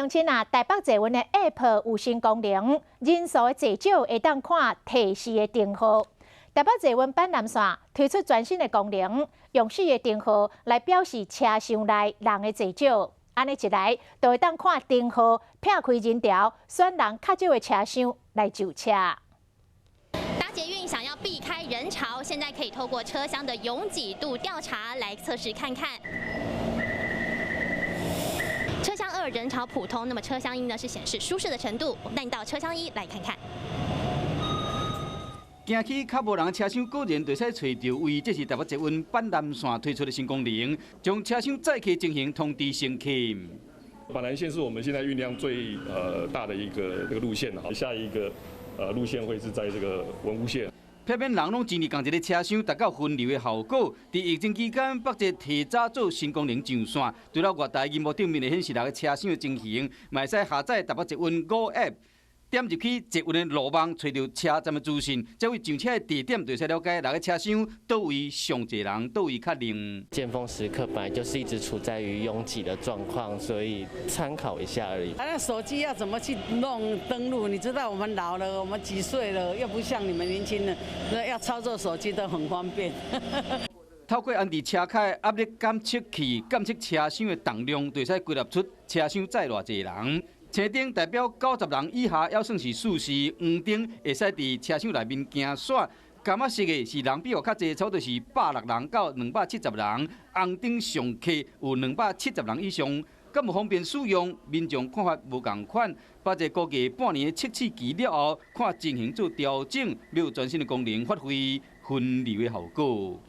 鄉親啊，台北捷運的 App 有新功能，人數的濟少會當看提示的燈號。台北捷運板南線推出全新的功能，用四个燈號來表示車廂內人的濟少。按呢一來，就會當看燈號，避開人潮，選人較少的車廂來就車。搭捷運想要避開人潮，現在可以透過車廂的擁擠度調查來測試看看。車廂二人潮普通，那麼車廂一呢是顯示舒適的程度。我們帶你到車廂一來看看。行去較無人的車廂，果然就會使揣著位。這是台北捷運板南線推出的新功能，將車廂載客情形通知乘客。板南線是我們現在運量最大的一個這個路線哈，下一個路線會是在這個文湖線。避免人攏擠佇仝一个車廂，達到分流的效果。佇疫情期間，北捷提早做新功能上線，除了月台螢幕頂面會顯示六个車廂的情形，嘛會使下載台北捷運 Go App，點入去捷運的路網，揣著車站的資訊，這位上車的地點就會使了解六个車廂佗位上濟人，佗位較冷。尖峰時刻本來就是一直處在於擁擠的狀況，所以參考一下而已。啊，那手機要怎麼去弄登錄？你知道我們老了，我們幾歲了，又不像你們年輕人，那要操作手機都很方便。透過安佇車跤的壓力感測器監測車廂的重量，就會使歸納出車廂載偌濟人。青燈代表90人以下，猶算是舒適；黃燈會使佇車廂內面行煞。柑仔色的是人比較濟，差不多是160人到270人。紅燈上客有270人以上，敢有方便使用？民眾看法無仝款。北捷估計半年的測試期了後，看情形做調整，欲有全新的功能發揮分流的效果。